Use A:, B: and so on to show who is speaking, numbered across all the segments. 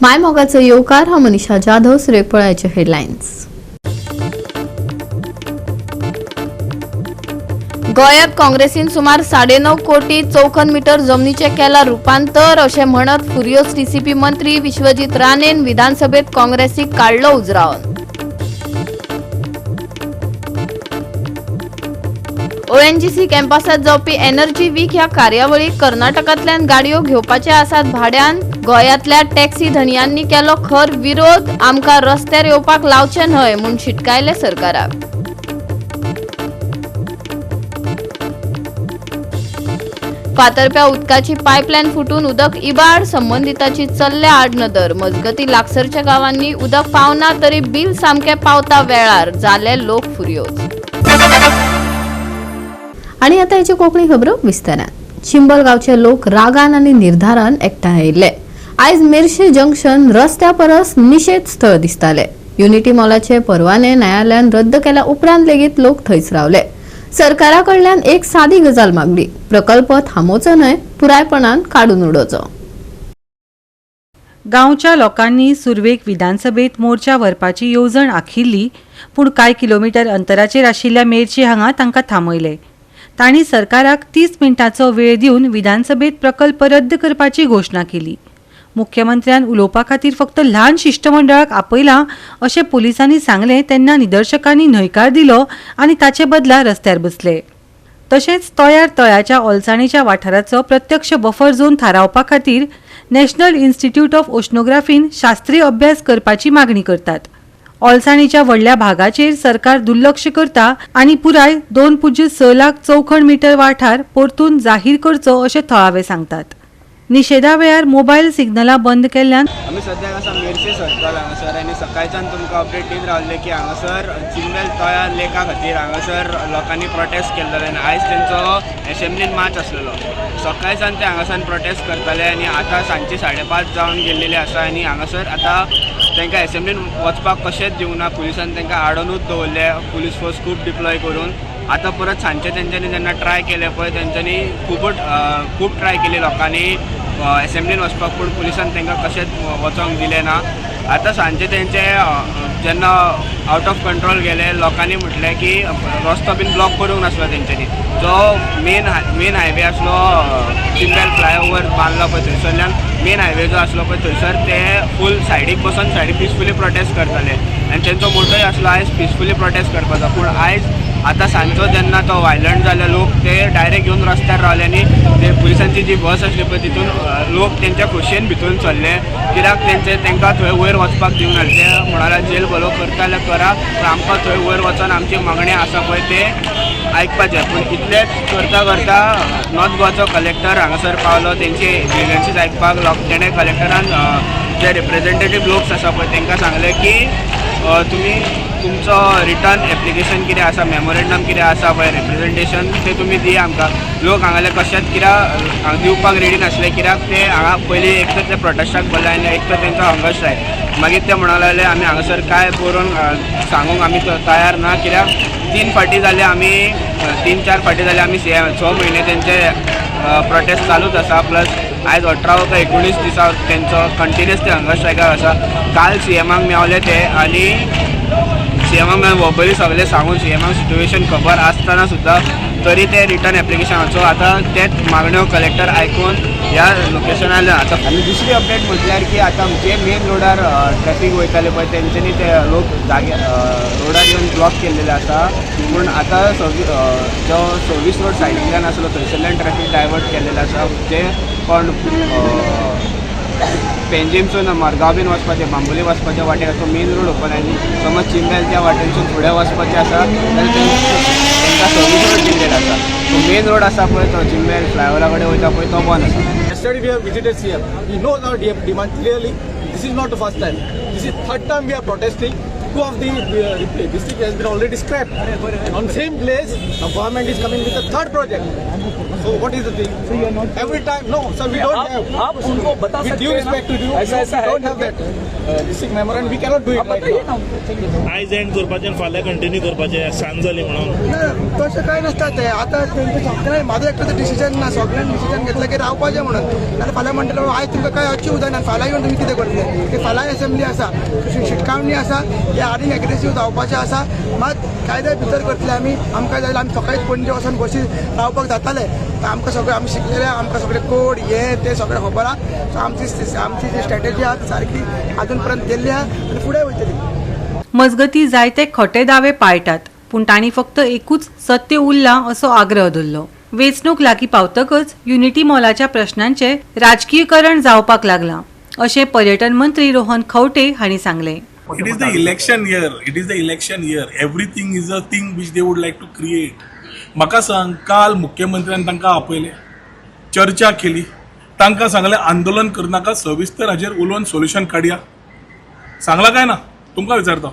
A: माय मोगाचो येवकार. हांव मनीषा जाधव. सुरेख हेडलायन्स. गोंयांत काँग्रेसीन सुमार 9.5 कोटी चौखण मीटर जमनीचें केलां रुपांतर, अशें म्हणत फुरियोस टीसीपी मंत्री विश्वजीत राणेन विधानसभेत काँग्रेसीक काडलो उजरावन. ओएनजीसी कॅम्पसात जावपी एनर्जी वीक ह्या कार्यावळीक कर्नाटकांतल्यान गाडयो घेवपाचे आसात भाड्यान. गोंयांतल्या टॅक्सी धनयांनी केलो खर विरोध. आमकां रस्त्यार येवपाक लावचे न्हय म्हूण शिटकायले सरकाराक. फातर्प्या उदकाची पायपलायन फुटून उदक इबाड, संबंदिताची चल्ल्या आडनदर. मजगती, लागसरच्या गांवांनी उदक पावना तरी बिल सामकें पावता वेळार, जाले लोक फुर्योज. आणि आता याची कोकणी खबरो विस्तारान. चिंबल गावचे लोक रागान आणि निर्धारान एकठांय आयिल्ले. आयज मेरशे जंक्शन रस्त्या परस निषेध स्थळ दिसताले. युनिटी मॉलाचे परवाने न्यायालयान रद्द केल्या उपरांत लेगीत लोक थंयच रावले. सरकारा कडल्यान एक सादी गजाल मागली, प्रकल्प थांबोवचो न्हय, पुरायपणान काडून उडोवचो.
B: गांवच्या लोकांनी सुरवेक विधानसभेत मोर्चा व्हरपाची येवजण आखिल्ली, पूण कांय किलोमिटर अंतराचेर आशिल्ल्या मेरशी हांगा तांकां थांबयले. तांणी सरकाराक 30 मिनटांचो वेळ दिवन विधानसभेत प्रकल्प रद्द करपाची घोशणा केली. मुख्यमंत्र्यान उलोवपा खातीर फक्त ल्हान शिश्टमंडळाक आपयलां अशें पुलिसांनी सांगलें तेन्ना निदर्शकांनी न्हयकार दिलो आनी ताचे बदला रस्त्यार बसले. तशेंच तोयार तळ्याच्या ओलसाणीच्या वाठाराचो प्रत्यक्ष बफर झोन थारावपा खातीर नॅशनल इन्स्टिट्यूट ऑफ ओशनोग्राफीन शास्त्रीय अभ्यास करपाची मागणी करतात. ओलसाणीच्या व्हडल्या भागाचेर सरकार दुर्लक्ष करता आनी पुराय 2.6 लाख चौखण मीटर वाठार परतून जाहीर करचो अशें थळावे सांगतात. निशेधा वेळार मोबायल सिग्नलां बंद केल्ल्यान
C: आमी सद्याक आसा मेरशे सर्कल हांगासर आनी सकाळच्यान तुमकां अपडेट दीत रावले की हांगासर चिंबेल तोया लेका खातीर हांगासर लोकांनी प्रोटेस्ट केल्लो आनी आयज तेंचो एसेंब्लीन मार्च आसलेलो. सकाळच्यान ते हांगासर प्रोटेस्ट करताले आनी आतां सांजचे 5:30 जावन गेल्लेले आसा आनी हांगासर आतां तांकां एसेंब्लीन वचपाक कशेंच दिवना. पुलिसान तांकां आडोनूच दवरले, पुलीस फोर्स खूब डिप्लॉय करून. आतां परत सांजचे तेंच्यांनी जेन्ना ट्राय केलें पळय, तेंच्यांनी खुबूच खूब ट्राय केली लोकांनी एसेंब्लीन वचपाक, पूण पुलिसान तांकां कशेंच वचोंक दिलें ना. आतां सांजचे तेंचे जेन्ना आवट ऑफ कंट्रोल गेले, लोकांनी म्हटलें की रस्तो बीन ब्लॉक करूंक नासलो तेंच्यांनी. जो मेन मेन हायवे आसलो, चिंबेल फ्लायओवर बांदलो पळय, थंयसरल्यान मेन हायवे जो आसलो पळय, थंयसर ते फूल सायडीक बसून सायडीक पिसफुली प्रोटेस्ट करताले आनी तेंचो मोटोय आसलो आयज पिसफुली प्रोटेस्ट करपाचो. पूण आयज आतां सांजचो जेन्ना तो वायलंट जाले लोक, ते डायरेक्ट येवन रस्त्यार रावले आनी ते पुलिसांची जी बस आसली पळय, तितून लोक तेंच्या खोशयेन भितून सरले, कित्याक तेंचे तांकां थंय वयर वचपाक दिवना. ते म्हणाले, जेल भरो करता जाल्यार करा, पूण आमकां थंय वयर वचोन आमची मागणी आसा पळय ते आयकपाचें. पूण इतलेंच करता करता नॉर्थ गोवाचो कलेक्टर हांगासर पावलो तेंची ग्रिवन्सीस आयकपाक. लोक तेणें कलेक्टरान जे रिप्रेझेंटेटीव लोक आसा पळय तेंकां सांगलें की तुमी तुमचो रिटर्न एप्लिकेशन कितें आसा, मेमोरेंडम कितें आसा पळय, रिप्रेझेंटेशन, तें तुमी दिया आमकां. लोक हांगाले कशेंच कित्याक हांगा दिवपाक रेडी नासले, कित्याक ते हांगा पयलीं एक तर ते प्रोटेस्टाक बसले आनी एक तर तेंचो हंगर स्ट्रायक. मागीर ते म्हणूंक लागले, आमी हांगासर कांय बरोवन सांगूंक आमी तयार ना, कित्याक तीन फावटी जाले आमी, तीन चार फावटी जाले आमी सी एम 6 म्हयने तेंचे प्रोटेस्ट चालूच आसा. प्लस आयज 18 काय 19 दिसा तेंचो कंटिन्युअस ते हंगर स्ट्रायकार आसा. काल सी एमाक मेवले ते आनी सी एमाक वर्बली सगळें सांगून, सी एमाक सिट्युएशन खबर आसतना सुद्दां तरी ते रिटर्न एप्लिकेशनाचो आतां तेच मागण्यो कलेक्टर आयकून ह्या लोकेशनार आतां. आनी दुसरी अपडेट म्हटल्यार की आतां जे मेन रोडार ट्रॅफीक वयताले पळय, तेंच्यांनी ते लोक जागे रोडार येवन ब्लॉक केल्लेले आसा. पूण आतां सव्वी जो सर्वीस रोड सायडींतल्यान आसलो, थंयसरल्यान ट्रॅफीक डायवर्ट केल्लेले आसा. जे कोण पेंजीमसून मडगांव बीन वचपाचें, बांबोली वचपाच्या वाटेर तो मेन रोड ओपन आनी समज चिंबेल त्या वाटेनसून फुडें वचपाचें आसा जाल्यार तेंकां सर्वीस रोड दिल्लेलो आसा. सो मेन रोड आसा पळय, तो चिंबेल फ्लायओवरा कडेन वयता पळय, तो बंद आसा.
D: Yesterday we have visited CM. He knows our demand clearly. This is not the first time. This is third time we are protesting. Two of the district has been already scrapped. On same place, the government is coming with a third project. So what is the thing? So you are not every time. No, sir, we don't have.
E: आप उनको बता
D: With
E: सकते
D: due
E: हैं ना?
D: respect to you,
E: ऐसा ऐसा
D: we
E: है
D: don't have that district memorandum. We cannot do it right now.
F: आयज एंड करपाचें आनी फाल्यां कंटिन्यू करपाचें, सांज जाली म्हणून.
G: ना, तशें कांय नासता तें. आतां तेंचें सगळें, म्हाजो एकट्याचो डिसिजन ना, सगळ्यांनी डिसिजन घेतलें की रावपाचें म्हणून. नाल्यार फाल्यां म्हणटले बाबा आयज तुमकां कांय अचीव जायना, फाल्यां येवन तुमी कितें करतले? की फाल्यां एसेंब्ली आसा, शिटकावणी आसा, हे आनीक एग्रेसीव जावपाचें आसा. मात कायद्या भितर करतले आमी. आमकां जाय आमी सकाळीच पणजे वचोन बसी रावपाक जाताले. आमकां सगळें आमी शिकलेले, आमकां सगळें कोड हे ते सगळें खबर आहा. सो आमची आमची जी स्ट्रेटजी आहा ती सारकी आजून पर्यंत गेल्ली आहा आनी फुडें वयतली.
B: मजगती जायते खोटे दावे पाळटात, पूण तांणी फक्त एकूच सत्य उरलां असो आग्रह धरलो. वेंचणूक लागीं पावतकच युनिटी मॉलाच्या प्रश्नांचें राजकीयकरण जावपाक लागलां अशें पर्यटन मंत्री रोहन खंवटे हांणी सांगलें.
H: It is the election year. It is the election year. Everything is a thing which they would like to create. म्हाका सांग, काल मुख्यमंत्र्यान तांकां आपयले, चर्चा केली, तांकां सांगलें आंदोलन करनाका, सविस्तर हाजेर उलोवन सोल्युशन काडया. सांगलां काय ना? तुमकां विचारता,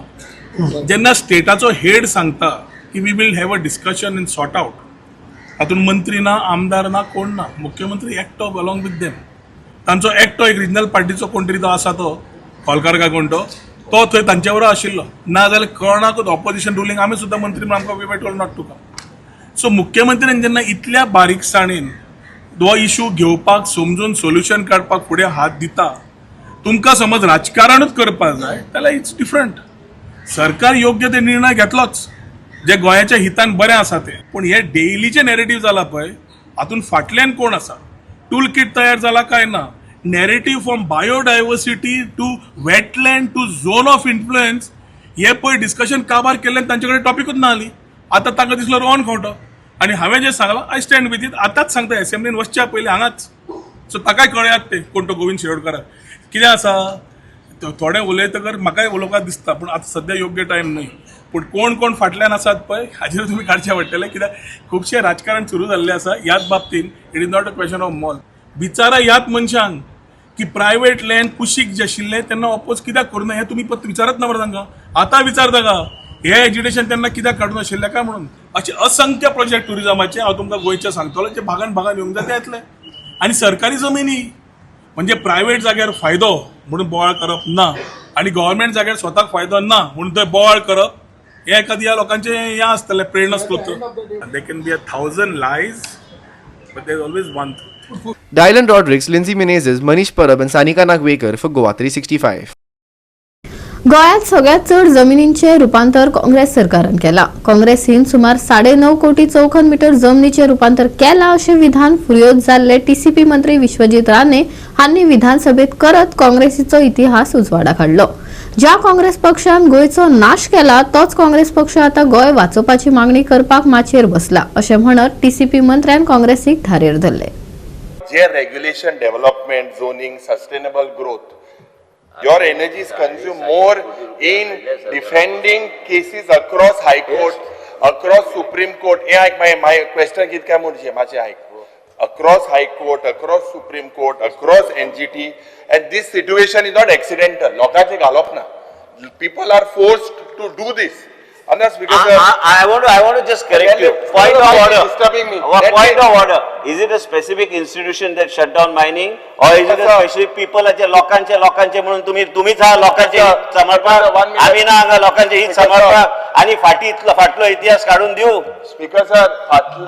H: जेन्ना स्टेटाचो हेड सांगता की we will have a discussion and sort out, हातूंत मंत्री ना, आमदार ना, कोण ना, मुख्यमंत्री एकटो अलॉंग विथ देम, तांचो एकटो एक रिजनल पार्टीचो कोण तरी तो आसा, तो खोलकार काय कोण तो, तो थंय तांचे बरोबर आशिल्लो. ना जाल्यार कळनाकूच ऑपोजिशन रुलींग, आमी सुद्दां मंत्री म्हूण आमकां we were told not to come. So मुख्यमंत्र्यान जेन्ना इतल्या बारीकसाणेन हो इशू घेवपाक, समजून सोल्युशन काडपाक फुडें हात दिता, तुमकां समज राजकारणूच करपाक जाय जाल्यार it's different. सरकार योग्य ते निर्णय घेतलोच जे गोंयाच्या हितान बरें आसा तें. पूण हे डेलीचे नॅरेटीव जाला पळय, हातूंत फाटल्यान कोण आसा, टूल किट तयार जाला काय ना, narrative from biodiversity to wetland to zone of influence, हे पळय डिस्कशन काबार केल्ल्यान तांचे कडेन टॉपिकूच ना जाली. आतां तांकां दिसलो रोहन खंवटो आनी हांवें जें सांगलां I stand with it. आतांच सांगता, एसेंब्लीन वचच्या पयलीं हांगाच, सो ताकाय कळयात ते कोण तो गोविंद शिरोडकाराक कितें आसा. थोडें उलयतकर म्हाकाय उलोवपाक दिसता, पूण आतां सद्या योग्य टायम न्हय. पूण कोण कोण फाटल्यान आसात पळय हाजेर तुमी काडचें पडटलें, कित्याक खुबशें राजकारण सुरू जाल्लें आसा ह्याच बाबतींत. It is not a question of mall. विचारा ह्याच मनशांक की प्रायवेट लँड कुशीक जे आशिल्लें तेन्ना ऑपोज कित्याक करूं ना, हें तुमी परत विचारत ना मरे तांकां. आतां विचारता का हे एजिटेशन तेन्ना कित्याक काडून आशिल्लें काय म्हणून. अशे असंख्य प्रोजेक्ट टुरिजमाचे हांव तुमकां गोंयचे सांगतलो, जे भागान भागान येवंक जाय ते येतले. आनी सरकारी जमिनी म्हणजे प्रायवेट जाग्यार फायदो म्हणून बोवाळ करप ना, आनी गव्हर्मेंट जाग्यार स्वताक फायदो ना म्हणून थंय बोवाळ करप, हें एखादी ह्या लोकांचें हें आसतलें प्रेरणा स्त्रोत. There can be a thousand lies but there is always one truth.
I: Dylan Rodrigues, Lindsay Menezes, Manish Parab and Sanika Nagwekar for Goa 365.
A: गोंयांत सगळ्यात चड जमिनींचे रुपांतर काँग्रेस सरकारान केलां. काँग्रेसीन सुमार 9.5 कोटी चौखण मीटर जमनीचें रुपांतर केलां अशें विधान फुर्योज जाल्ले टीसीपी मंत्री विश्वजीत राणे हांणी विधानसभेत करत काँग्रेसीचो इतिहास उजवाडाक हाडलो. ज्या काँग्रेस पक्षान गोंयचो नाश केला तोच काँग्रेस पक्ष आतां गोंय वाचोवपाची मागणी करपाक माचयेर बसला अशें म्हणत टीसीपी मंत्र्यान काँग्रेसीक धारेर धरले.
J: जे regulation, development, zoning, sustainable growth, your energy is consumed more in defending cases across High Court, across Supreme Court. हे आयक, my question कितें काय म्हणचे, मातशें आयक. Across High Court, across Supreme Court, across NGT, and this situation is not accidental. लोकांचे घालप ना. People are forced to do this. Unless because
K: I want to just correct you. Point of
J: Why
K: order.
J: Disturbing me?
K: Point of order. Is it a specific institution that shut down mining or is it a
J: Sir.
K: specific people चे लोकांचे लोकांचे म्हणून तुम्ही तुम्हीच हा लोकांचे
J: Sir,
K: हित सांबाळपाक,
J: sir, one minute.
K: आम्ही ना हांगा लोकांचे हित
J: Speaker, sir.
K: सांबाळपाक आणि फाटी इतलो फाटलो इतिहास काढून देऊ.
J: Speaker sir,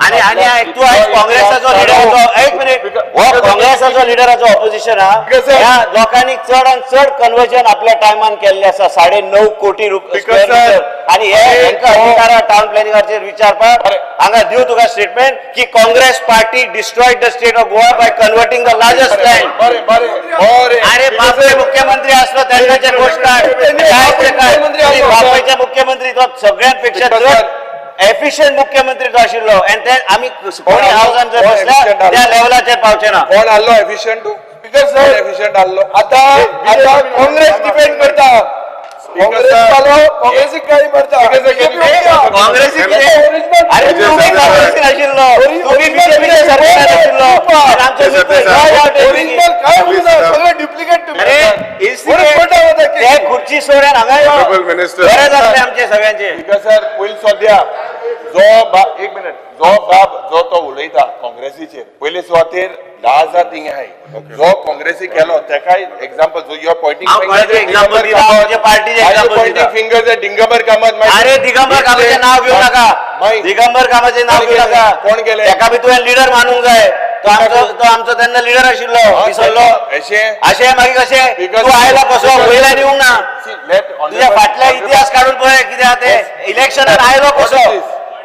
K: आणि आणि आयक, तू आयज काँग्रेसाचो लिडराचो, एक मिनिट, हो काँग्रेसाचो लिडराचो ऑपोजिशन हा.
J: Speaker, sir.
K: ह्या लोकांनी चड आनी चड कन्वर्जन आपल्या टायमान केल्लें आसा, 9.5 कोटी
J: Speaker,
K: square
J: sir.
K: Metre. आणि हे
J: अरे,
K: हेंका
J: हो.
K: अधिकार आहा टाउन प्लॅनिंगाचेर विचारपाक.
J: अरे.
K: हांगा दिव तुका स्टेटमेंट की Congress party destroyed the state of Goa by converting the largest land.
J: बरे बरे बरे.
K: अरे बापरे, मुख्यमंत्री असलो तेन्नाचे गोश्ट काय काय ते काय.
J: मुख्यमंत्री आसलो.
K: बापायचे मुख्यमंत्री तो सगळ्यांपेक्षा
J: Speaker,
K: चड
J: sir.
K: Efficient मुख्यमंत्री तो आशिल्लो. आनी ते आमी कोणी हावसान जर
J: कोण
K: बसल्या
J: efficient
K: त्या
J: आसलो?
K: लेवलाचेर पावचे ना.
J: कोण आहलो एफिशियंट?
G: स्पीकर सर,
J: एफिशियंट आहलो?
G: आता आता काँग्रेस डिफेंड करता. काँग्रेस वालो काँग्रेसीक गाळी मारता.
K: काँग्रेसीक कितें? अरे तुम्ही काँग्रेसीन आशिल्लो, तुम्ही बीजेपीच्या सरकारात आशिल्लो आनी आमचो मित्र
G: ओरिजिनल काय उरना, सगळं डुप्लिकेट.
K: अरे
G: कोण
K: ते खुर्ची गोंयची सोड आनी हांगा यो.
J: Honorable Minister.
K: बरें जातलें आमचें सगळ्यांचें.
J: स्पीकर सर, पयलीं सद्या जो बाब, एक मिनिट, जो बाब जो तो उलयता काँग्रेसीचेर, पयले सुवातेर 10,000 थिंग आहाय. जो काँग्रेसी केलो तेकाय एग्जाम्पल जो you are pointing.
K: हांव कोणाचें example दिना, हांव म्हजे पार्टीचें example
J: pointing
K: दिता.
J: Fingers eight Digambar Kamat.
K: अरे, दिगंबर कामाचें नांव घेवं नाका.
J: मागीर?
K: दिगंबर कामाचें नांव
J: कोण
K: घेवं
J: केलें?
K: नाका.
J: कोण केलें?
K: तेका बी तुवें लिडर मानूंक जाय. तो आमचो तेन्ना लिडर आशिल्लो. विसरलो?
J: अशें?
K: अशें मागीर कशें?
J: Because-
K: तूं आयलो कसो? वयल्यान येवंक ना.
J: See, let
K: तुज्या फाटल्या इतिहास काडून पळय कितें आहा ते. इलेक्शनान आयलो कसो?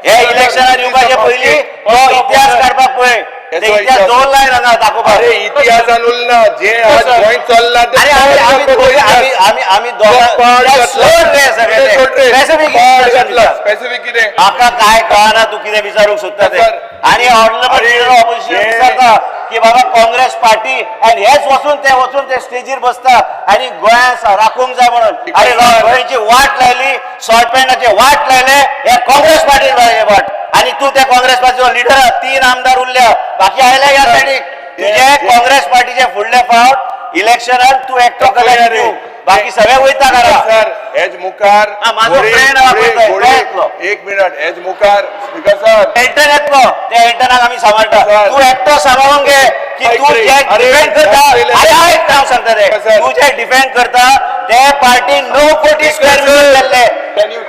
K: हे इलेक्शनान येवपाचे पयलीं तो इतिहास काडपाक पळय. ते इतिहास दवरलाय हांगा दाखोवपाक.
J: अरे, इतिहासान उरना. जे आज गोंय चल्ला ते
K: अरे, आमी आमी दोगां- आमी आमी आमी दोगां सोड रे सगळे ते. Specific instruction दिता.
J: स्पेसिफिक कितें?
K: म्हाका काय कळना तूं कितें विचारूंक सोदता ते.
J: सर,
K: आनी ऑनरेबल लिडर ऑपोजिशन विचारता की बाबा, काँग्रेस पार्टी आनी हेच वचून ते स्टेजीर बसता आनी गोंया राखूंक जाय म्हणून. अरे, गोंयची वाट लायली, सॉल्ट पॅनाची वाट लायले हे काँग्रेस पार्टीन लायले वाट. आनी तूं त्या काँग्रेस पार्टीचो लिडर. तीन आमदार उरल्या, बाकी आयले ह्या सायडीक. तुजे काँग्रेस पार्टीचे फुडले फावट इलेक्शनान तूं एकटो कलेक्ट दिव, बाकी सगळे वयता घरा.
J: सर, हेज मुखार
K: हा, माझो friend आहा पळय, तो येतलो.
J: एक मिनिट, हेज मुखार स्पीकर सर.
K: एल्टन येतलो, त्या एल्टनाक आमी सांबाळटा.
J: सर.
K: तूं एकटो सांबाळून घे की तूं जे
J: अरे,
K: डिफेंड करता.
J: अरे,
K: अरे, आयक, हांव सांगता ते.
J: सर.
K: तूं जे डिफेंड करता ते पार्टीन 9 कोटी स्क्वेअर मिटर केल्ले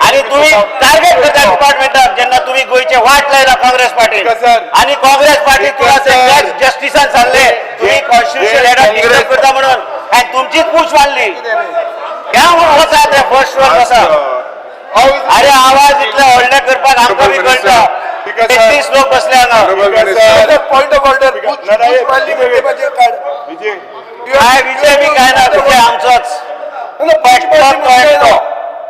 K: आणि तुम्ही टार्गेट करता डिपार्टमेंटाक, जेन्ना तुम्ही गोंयचे वाट लायला काँग्रेस पार्टी.
J: सर.
K: आणि काँग्रेस पार्टी तुला
J: सर.
K: जस्टिसान सांगले तुम्ही कॉन्स्टिट्युशन हेडाक डिस्टर्ब करता म्हणून आणि तुमचीच पूछ मारली. ह्या वचा, ते फर्स्ट फ्लोर बसा. अरे, आवाज इतले व्हडले करपाक आमकां बी कळटा. 33 लोक बसले हांगा.
G: Point of order.
K: काय विजय बी काय ना, तुझे आमचोच एकटो, तो एकटो,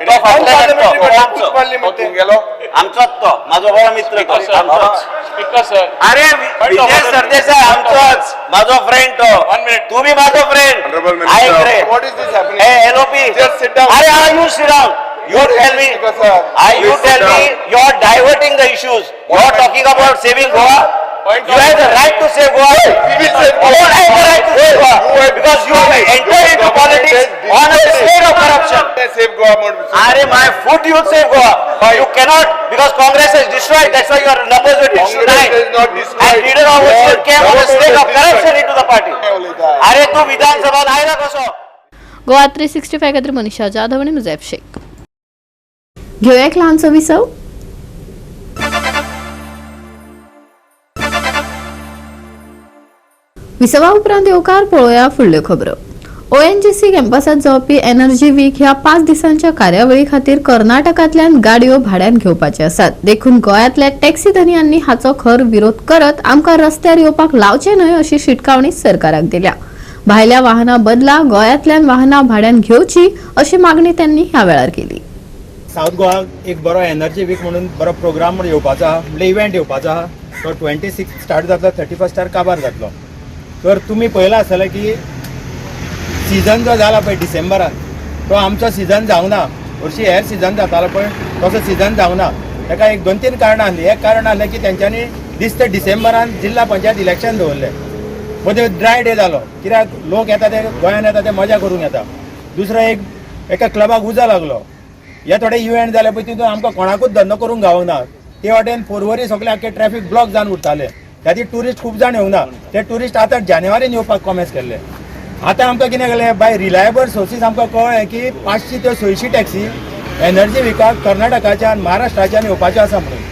K: तो फाटल्यान एकटो, आमचो.
J: गेलो.
K: आमचोच तो, माझो बरो मित्र तो, आमचोच.
F: Speaker sir.
K: अरे, विजय सरदेसाय आमचोच, माझो फ्रेंड तो. तुम्ही माझो फ्रेंड.
J: Honorable Minister.
K: ऐक रे.
J: What is this happening?
K: Hey, LOP.
J: Just sit down.
K: अरे, you sit down. You tell me.
J: Speaker, sir.
K: I, you
J: Please sit
K: tell me,
J: down.
K: you are diverting the issues. You are talking about saving Goa.
J: Point
K: You have the right to save Goa.
J: We will save Goa.
K: You don't have the right to save Goa.
J: You have
K: Because you have entered into politics on a state of corruption.
J: Save Goa mode.
K: Are, my foot, you will save Goa. You cannot, because Congress has destroyed. That's why your numbers were
J: Congress
K: 9.
J: has not destroyed.
K: And leader of opposition came on a
J: Government
K: state of
J: has
K: corruption
J: destroyed.
K: into the party. अरे, तू विधानसभा आयला कसो?
A: गोवा 365 खातीर मनीषा जाधव आनी मुजैफ शेख. घेवया एक ल्हानसो विसव. विसवा उपरांत येवकार. पळोवया फुडल्यो खबरो. ओएनजीसी कॅम्पसात जावपी एनर्जी वीक ह्या 5 दिसांच्या कार्यावळी खातीर कर्नाटकांतल्यान गाडयो भाड्यान घेवपाचे आसात. देखून गोंयांतल्या टॅक्सी धनयांनी हाचो खर विरोध करत आमकां रस्त्यार येवपाक लावचे न्हय अशी शिटकावणी सरकाराक दिल्या. भायल्या वाहना बदला गोंयांतल्यान वाहनां भाड्यान घेवची अशी मागणी त्यांनी ह्या वेळार केली.
E: साऊथ गोवा एक बरो एनर्जी वीक म्हणून बरो प्रोग्राम म्हण येवपाचो आहा, म्हणजे इव्हेंट येवपाचो आहा. तो 26 स्टार्ट जातलो, 31 स्टार काबार जातलो. तर तुमी पळयलां आसतलें की सिजन जो जाला पळय डिसेंबरान, तो आमचो सिजन जावंक ना. हरशीं हेर सिजन जातालो, पण तसो सिजन जावंक ना. ताका एक दोन तीन कारणां आसलीं. एक कारण आसलें की तेंच्यांनी दिस्त डिसेंबरान जिल्हा पंचायत इलेक्शन दवरलें. मदीं ड्राय डे जालो, कित्याक लोक येता ते गोंयान येता ते मजा करूंक येता. दुसरो एक, एका क्लबाक उजो लागलो. हे थोडे इव्हेंट जाले पळय, तितून आमकां कोणाकूच धंदो करूंक गावना. ते वाटेन पोरवरी सगळे आख्खे ट्रॅफिक ब्लॉक जावन उरताले. त्या खातीर ट्युरिस्ट खूब जाण येवंक ना. ते ट्युरिस्ट आतां जानेवारीन येवपाक कॉमेस केल्ले. आतां आमकां कितें केलें, बाय रिलायबल सोर्सीस आमकां कळ्ळें की 500 ते 600 टॅक्सी एनर्जी विकाक कर्नाटकाच्यान, महाराष्ट्राच्यान येवपाच्यो आसा म्हणून.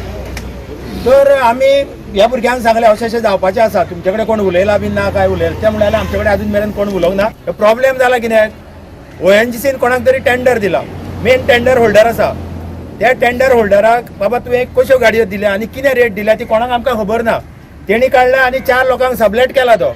E: तर आमी ह्या भुरग्यांक सांगलें, अशें अशें जावपाचें आसा, तुमचे कडेन कोण उलयला बी ना काय उलयला? ते म्हणलें, आमचे कडेन अजून मेरेन कोण उलोवंक ना. प्रॉब्लेम जाला कितें, ओएनजीसीन कोणाक तरी टेंडर दिला. मेन टेंडर होल्डर आसा. त्या टेंडर होल्डराक बाबा तुवें कश्यो गाडयो दिल्या आनी कितें रेट दिल्या ती कोणाक आमकां खबर ना. तेणी काडल्या आनी चार लोकांक सबलेट केला. तो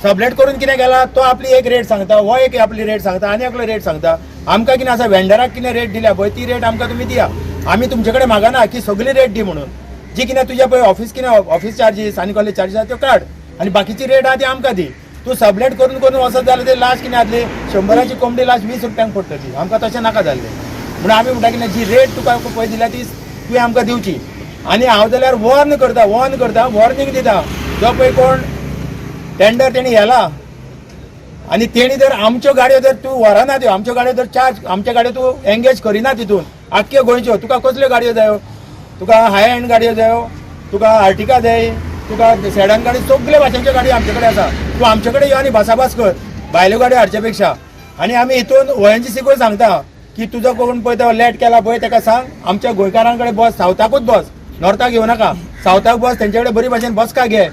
E: सबलेट करून कितें केला, तो आपली एक रेट सांगता, हो एक आपली रेट सांगता आनी एकलो रेट सांगता. आमकां कितें आसा, वेंडराक कितें रेट दिल्या पळय ती रेट आमकां तुमी दिया. आमी तुमचे कडेन मागना की सगळी रेट दी म्हणून. जी कितें तुज्या पळय ऑफिस, कितें ऑफिस चार्जीस आनी कसले चार्जीस आहा त्यो काड आनी बाकीची रेट आहा ती आमकां दी. तूं सबलेट करून करून वचत जाल्यार ते लास्ट कितें जातली, 100ची कोंबडी लास्ट 20 रुपयांक पडटली. आमकां तशें नाका जाल्लें. म्हणून आमी म्हणटा की जी रेट तुका पळय दिल्या ती तुवें आमकां दिवची. आनी हांव जाल्यार वॉर्न करता, वॉर्न करता, वॉर्निंग दिता, जो पळय कोण टेंडर तेणी व्हेला आनी तेणी जर आमच्यो गाडयो जर तूं व्हरना त्यो, आमच्यो गाडयो जर चार्ज, आमच्या गाडयो तूं एंगेज करिना तितून आख्ख्यो गोंयच्यो, तुका कसल्यो गाडयो जायो? तुका हाय एंड गाडयो जायो, तुका आर्टिका जाय, तुका सेडान गाडी, सगळे भाशेंच्यो गाडयो आमचे कडेन आसा. तूं आमचे कडेन यो आनी भासाभास कर भायल्यो गाडयो हाडचे पेक्षा. आनी आमी हितून ONGC सांगता की तुजो कोण पळय तो लेट केला पळय ताका सांग आमच्या गोंयकारां कडेन बस, सावथाकूच बस, नॉर्थाक येवं नाका, सावथाक बस, तेंचे कडेन बरी भाशेन बसका घे,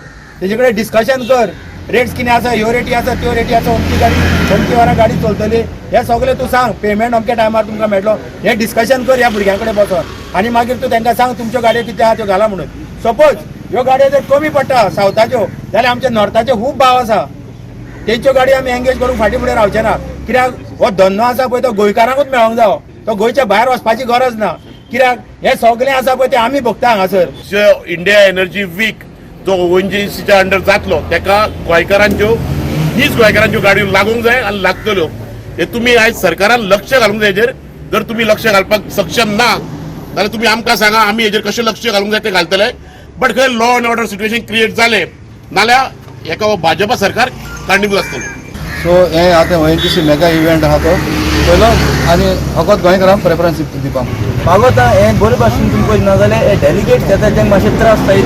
E: तेजे कडेन डिस्कशन कर, रेट्स कितें आसा, ह्यो रेटी आसा, त्यो रेटी आसा, अमकी गाडी अमकी वरां गाडी चलतली, हें सगळें तूं सांग, पेमेंट अमक्या टायमार तुमकां मेळटलो, हें डिस्कशन कर ह्या भुरग्यां कडेन बसोन. आनी मागीर तूं तांकां सांग तुमच्यो गाडयो कितें आहा त्यो घाला म्हणून. सपोज ह्यो गाडयो जर कमी पडटा सावथाच्यो जाल्यार आमच्या नॉर्थाच्यो खूब भाव आसा, तेंच्यो गाडयो आमी एंगेज करूंक फाटीं फुडें रावचे ना. कित्याक हो धंदो आसा पळय तो गोंयकारांकूच मेळोंक जावो, तो गोंयच्या भायर वचपाची गरज ना. कित्याक हें सगळें आसा पळय तें आमी भोगता हांगासर.
L: इंडिया एनर्जी वीक जो ONGCच्या अंडर जातलो तेका गोंयकारांच्यो, हीच गोंयकारांच्यो गाडयो लागूंक जाय आनी लागतल्यो. हे तुमी आयज सरकारान लक्ष घालूंक जाय हेजेर. जर तुमी लक्ष घालपाक सक्षम ना जाल्यार तुमी आमकां सांगा, आमी हेजेर कशें लक्ष घालूंक जाय तें घालतले. बट खंय law and order situation create जालें नाल्यार हेका हो भाजपा सरकार कारणीभूत आसतलो.
M: सो हे आतां ONGC mega event आहा तो पयलो आनी फकत गोंयकारांक प्रेफरन्स दिवपाक
N: मागोता. हें बरे भाशेन तुमकां ना जाल्यार हे डेलिगेट्स येता तेंकां मातशे त्रास जायत,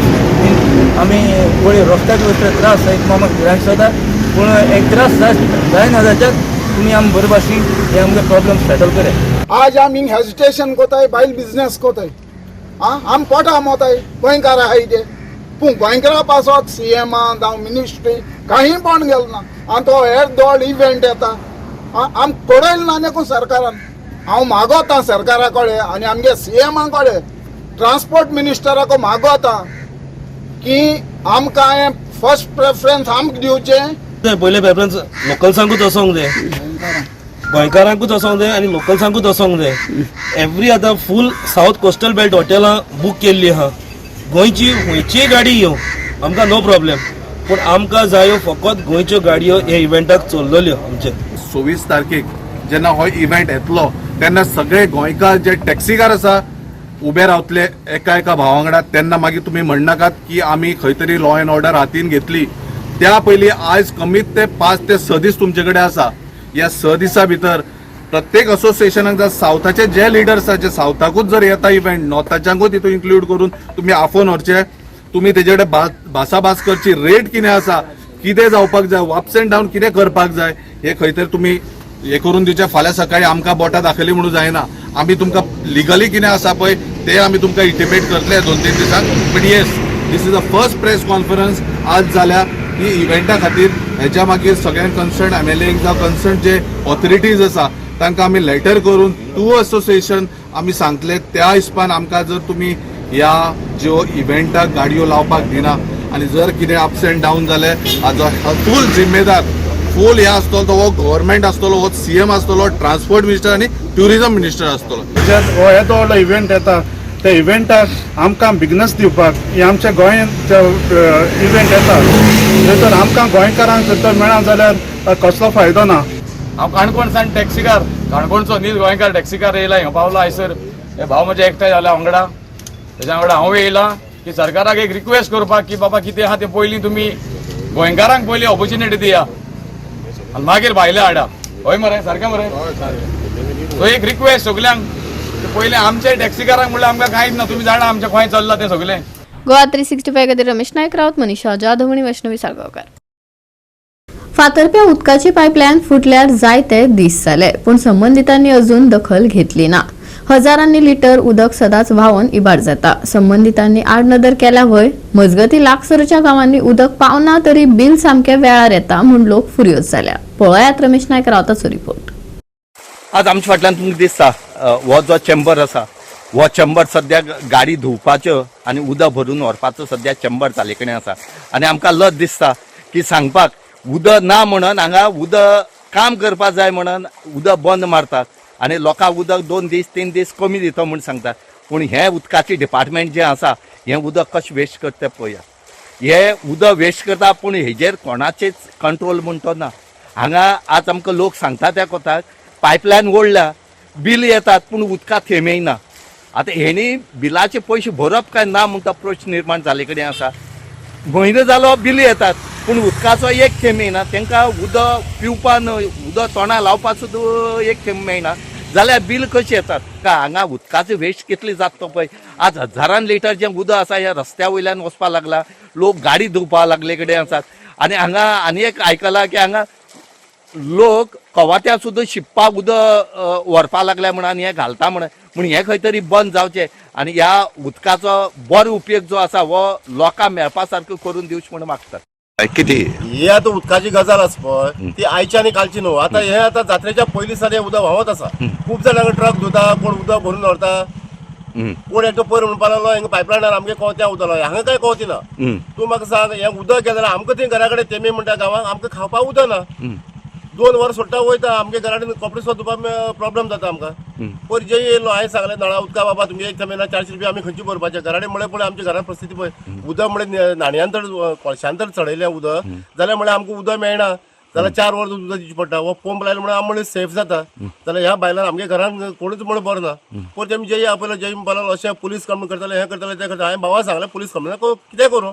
N: आमी पळय रस्त्याक वयता त्रास जायत म्हूण आमकां भिरांत जाता, पूण एक त्रास जायना जाल्यार तुमी आम बरे भाशेन हे आमगे प्रॉब्लम सेटल करात.
G: आज आमी हेजिटेशन कोताय, बायल बिजनेस कोताय, आम पोटा मोताय गोंयकार आहाय ते, पूण गोंयकारा पासत CM जावं मिनिस्ट्री काही पण गेलो ना. आनी तो हेर दोळ इव्हेंट येता आम कळयल ना देखून सरकारान. हांव मागोता सरकारा कडेन आनी आमगे CM कडेन, ट्रान्सपोर्ट मिनिस्टराको मागोता की आमकां हें फर्स्ट प्रेफरन्स आमकां दिवचें.
O: पयलें प्रेफरन्स लोकल्सांकूच वचोंक जाय, गोंयकारांकूच वचोंक जाय आनी लोकल्सांकूच वचोंक जाय. एवरी आतां फूल सावथ कोस्टल बेल्ट हॉटेलां बूक केल्ली आहा. गोंयची खंयचीय गाडी येवं आमकां नो प्रॉब्लेम, पूण आमकां जायो फकत गोंयच्यो गाडयो हे इव्हेंटाक चल्लल्यो आमचे.
J: 26 तारखेक जेन्ना हो इव्हेंट येतलो तेन्ना सगळे गोंयकार जे टॅक्सीकार आसा उबे रावतले एका एका भावा वांगडा. तेन्ना मागीर तुमी म्हणनाकात की आमी खंय तरी लॉ एंड ऑर्डर हातीन घेतली. त्या पयलीं आयज कमीत ते 5 ते 6 दीस तुमचे कडेन आसा. ह्या 6 दिसां भितर प्रत्येक असोसिएशनाक जर सावथाचे जे लिडर्स आसा जे सावथाकूच जर येता इव्हेंट, नॉर्थाच्यांकूच तितून इन्क्लूड करून तुमी आफोवन व्हरचे, तुमी तेजे कडेन भासाभास करची, रेट कितें आसा, कितें जावपाक जाय, अप्स एंड डावन कितें करपाक जाय, हे खंय तरी तुमी हे करून दिवचें. फाल्यां सकाळी आमकां बोटां दाखयली म्हणून जायना. आमी तुमकां लिगली कितें आसा पळय ते आमी तुमकां इंटिमेट करतले 2-3 दिसांक. But yes, this is the first press conference आज जाल्या ही इव्हेंटा खातीर. हेच्या मागीर सगळ्यांक कन्सर्न MLA जावं कन्सर्न जे ऑथॉरिटीज आसा तांकां आमी लेटर करून टू असोसिएशन आमी सांगतले. त्या हिसपान आमकां जर तुमी ह्या ज्यो इव्हेंटाक गाडयो लावपाक दिना आनी जर कितें अप्स एंड डावन जालें हाजो फूल जिम्मेदार फूल हे आसतलो तो हो गव्हर्मेंट आसतलो, हो CM आसतलो, ट्रान्सपोर्ट मिनिस्टर आनी ट्युरिजम मिनिस्टर आसतलो.
P: हो येदो व्हडलो इव्हेंट येता त्या इव्हेंटाक आमकां बिजनस दिवपाक हे आमच्या गोंयांत इव्हेंट येता, जर तर आमकां गोंयकारांक जर तर मेळना जाल्यार कसलो फायदो ना.
Q: हांव काणकोणसान टॅक्सीकार, काणकोणचो नीज गोंयकार टॅक्सीकार येयला हिंगा पावला हयसर. हे भाव म्हजे एकठांय जाल्या वांगडा, तेज्या वांगडा हांव येयला की सरकाराक एक रिक्वेस्ट करपाक की बाबा कितें आहा तें पयलीं तुमी गोंयकारांक पयलीं ऑपॉर्च्युनिटी दिया आनी मागीर भायले हाडा. हय मरे, सारकें मरे? सो एक रिक्वेस्ट सगल्यांक, पयलीं आमचे टॅक्सीकारांक म्हणल्यार आमकां कांयच ना, तुमी जाणा आमचें खंय चल्लां तें सगलें.
A: गोवा 365 खातीर रमेश नायक रावत, मनीषा जाधव आनी वैष्णवी साळगांवकार. फातर्प्या उदकाची पायपलायन फुटल्यार जायते दीस जाले, पूण संबंदितांनी अजून दखल घेतली ना. हजारांनी लिटर उदक सदांच व्हांवन इबाड जाता. संबंदितांनी आडनदर केल्या व्हय? मजगती लागसरच्या गांवांनी उदक पावना तरी बिल सामकें वेळार येता म्हूण लोक फुर्योज जाल्या. पळयात रमेश नायक रावताचो रिपोर्ट.
R: आज आमच्या फाटल्यान तुमकां दिसता हो जो चेंबर आसा, हो चेंबर सद्याक गाडी धुवपाच्यो आनी उदक भरून व्हरपाचो सद्या चेंबर जाले कडेन आसा. आनी आमकां लज दिसता की सांगपाक उदक ना म्हणून हांगा उदक काम करपाक जाय म्हणून उदक बंद मारतात आनी लोकांक उदक 2 दीस 3 दीस कमी दिता म्हूण सांगतात. पूण हें उदकाचें डिपार्टमेंट जें आसा हें उदक कशें वेस्ट करता तें पळया. हें उदक वेस्ट करता पूण हेजेर कोणाचेच कंट्रोल म्हूण तो ना. हांगा आज आमकां लोक सांगता त्या कोताक पायपलायन ओडल्या, बिल येतात पूण उदका थेंब येयना. आतां हेणी बिलाचे पयशे भरप काय ना म्हूण तो प्रश्न निर्माण जाले कडेन आसा. म्हयनो जालो बिल येतात पूण उदकाचो एक थेंब येना. तांकां उदक पिवपा न्हय, उदक तोंडा लावपा सुद्दां एक थेंब मेळना जाल्यार बिल कशें येतात? का हांगा उदकाचो वेस्ट कितली जाता तो पळय. आज हजारान लिटर जें उदक आसा ह्या रस्त्या वयल्यान वचपाक लागला, लोक गाडी धुवपाक लागले कडेन आसात. आनी हांगा आनी एक आयकलां की हांगा लोक कवात्या सुद्दां शिंपपाक उदक व्हरपाक लागल्या म्हण आनी हें घालता म्हण, पूण हें खंय तरी बंद जावचें आनी ह्या उदकाचो बरो उपयोग जो आसा हो लोकांक मेळपा सारको करून दिवचें म्हण मागतात. कितें
S: ही आतां उदकाची गजाल आसा पळय ती आयची आनी कालची न्हू. आतां हे आतां जात्रेच्या पयलीं सावन हें उदक व्हांवत आसा. खूब जाण हांगा ट्रक धुता, कोण उदक भरून व्हरता, कोण एकटो पयर म्हणपाक लागलो हांगा पायपलायनार आमगे कोवत्या उदक, हांगा काय कोवती ना. तूं म्हाका सांग, हें उदक गेलें जाल्यार आमकां थंय घरा कडेन तेमी म्हणटा गांवांक आमकां खावपाक उदक ना. 2 वर सोडटा वयता, आमगे घरा कडेन कपडे सुद्दां धुवपाक प्रॉब्लम जाता आमकां. पयर जे येयलो हांवें सांगलें नळा उदका बाबा तुमगे एक थेंब येना, 400 रुपया आमी खंयची भरपाचे. घरा कडेन म्हळें पळय आमच्या घरान परिस्थिती पळय, उदक म्हळें न्हाणयान तर कोळशान तर चडयलें उदक जाल्यार म्हळें आमकां उदक मेळना जाल्यार 4 वर उदक दिवचें पडटा. हो पंप लायलो म्हणून आमी म्हणलें सेफ जाता, जाल्यार ह्या बायलांक आमगे घरान कोणूच म्हणून बरो ना. पयर तेमी जे आपयलो जे म्हणपाक लागलो अशें पुलीस कंप्लेन करताले, हें करताले तें करताले. हांवें बाबा सांगलें पुलीस कंप्लेन कितें करूं,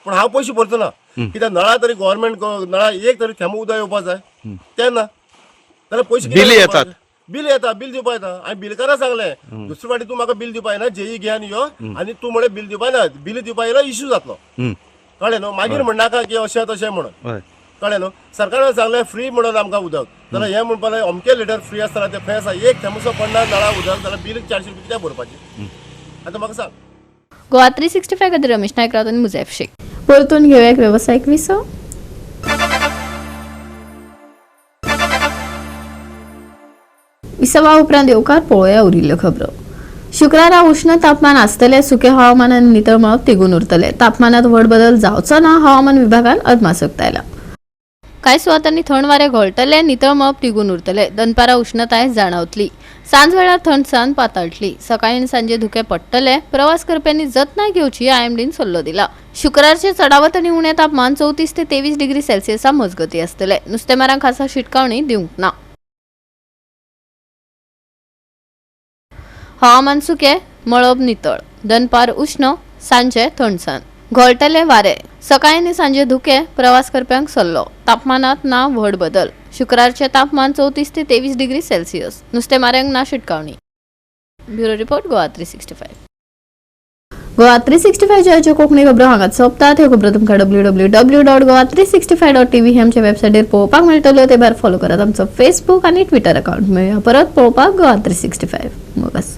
S: पूण हांव पयशे भरचो ना. कित्याक नळा तरी गव्हर्मेंट नळा एक तरी थेंबो उदक येवपा जाय तें ना जाल्यार पयशे
R: बिल येतात,
S: बिल येता, बिल दिवपा येता. हांवें बिलकारा सांगलें दुसरे फावटी तूं म्हाका बिल दिवपा येना, जेई घे आनी यो, आनी तूं म्हळें बिल दिवपा येना, बिल दिवपा येयलो इश्यू जातलो. कळ्ळें न्हू? मागीर म्हणनाका की अशें तशें म्हणून. कळ्ळें न्हू? सरकारान सांगलें फ्री म्हणून आमकां उदक, जाल्यार हें म्हणपाक लागलें अमके लिटर फ्री आसतना तें खंय आसा? एक थेंबसो पडना नळा उदक जाल्यार बिल 400 रुपया कित्याक भरपाचें? आतां म्हाका सांग.
A: गोवा 365 खातीर रमेश नायक रावत आनी मुजैफ शेख. परतून घेवया एक वेवसायीक विसव. विसवा उपरांत येवकार पळोवया उरिल्ल्यो खबरो. शुक्रारा उष्ण तापमान आसतलें, सुकें हवामान आनी नितळ मळब तिगून उरतलें. तापमानात व्हड बदल जावचो ना, हवामान विभागान अदमास उक्तायला. कांय सुवातांनी थंड वारें घोळटलें, नितळ मळब तिगून उरतलें. दनपारा उष्णताय जाणवतली, सांजवेळार थंडसाण पातळटली. सकाळी आनी सांजे धुकें पडटलें. प्रवास करप्यांनी जतनाय घेवची आयएमडीन सल्लो दिला. शुक्रारचें चडावत आनी उणें तापमान 34 ते 23 डिग्री सेल्सियसा मजगती आसतलें. नुस्तेमारांक खासा शिटकावणी दिवंक ना. हवामान सुकें, मळब नितळ, दनपार उष्ण, सांजे थंडसाण, घोळटले वारें, सकाळी आनी सांजे धुकें. प्रवास करप्यांक सल्लो. तापमानात ना व्हड बदल. शुक्रारचें तापमान 34 ते 23 डिग्री सेल्सियस. नुस्तेमाऱ्यांक ना शिटकावणी. Bureau report, Goa 365. Goa 365 च्यो कोंकणी खबरो हांगाच सोंपतात. ह्यो खबरो तुमकां www.goa365.tv हे आमच्या वेबसायटीर पळोवपाक मेळटल्यो. ते भायर फॉलो करात आमचो फेसबूक आनी ट्विटर अकाउंट. मेळया परत पळोवपाक गोवा 365. मोग आसूं.